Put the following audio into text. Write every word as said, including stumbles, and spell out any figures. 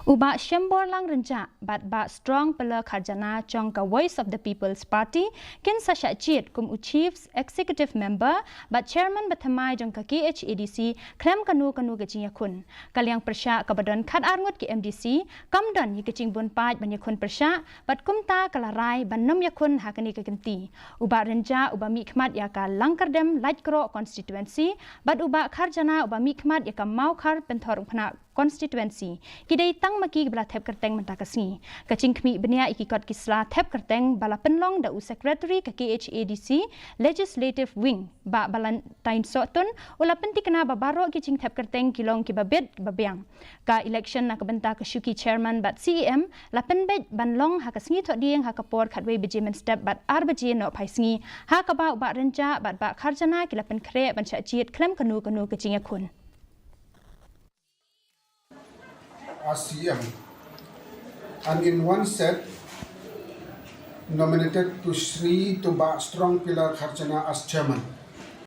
U Bah Shemborlang Rynjah bad Bah Strong Pillar Kharjana jong ka Voice of the People's Party kin sa shah jied kum u Chief Executive Member bad Chairman bathymmai jong ka K H A D C khlem kano kano ka jingïakhun. Ka liang pyrshah kaba don khatar ngut ki M D C kam don ïa ka jingbun paid ban ïakhun pyrshah bad kumta ka la rai ban nym ïakhun ha kane ka kynti. U Bah Rynjah uba mihkhmat ïa ka Langkyrdem Laitkroh constituency bad u Bah Kharjana uba mihkhmat ïa ka Mawkhar Pynthorumkhnah constituency ki dei tang ma ki ba la thep kyrteng mynta ka sngi. Ka jingkhmih bniah ïa ki kot ki sla thep kyrteng ba la pynlong da u Secretary ka K H A D C Legislative Wing, Bah Ballantyne Sohtun, u la pynthikna ba baroh ki jingthep kyrteng ki long kiba bit ba biang. Ka election na ka bynta ka shuki Chairman bad C E M la pynbeit ban long ha ka sngi Thohdieng ha ka por khatwei baje mynstep bad ar baje nohphai sngi, ha kaba u Bah Rynjah bad Bah Kharjana ki la pynkhreh ban shah jied khlem kano kano ka jingïakhun. As C E M, and in one set nominated to Shri Bah Strong Pillar Kharjana as chairman.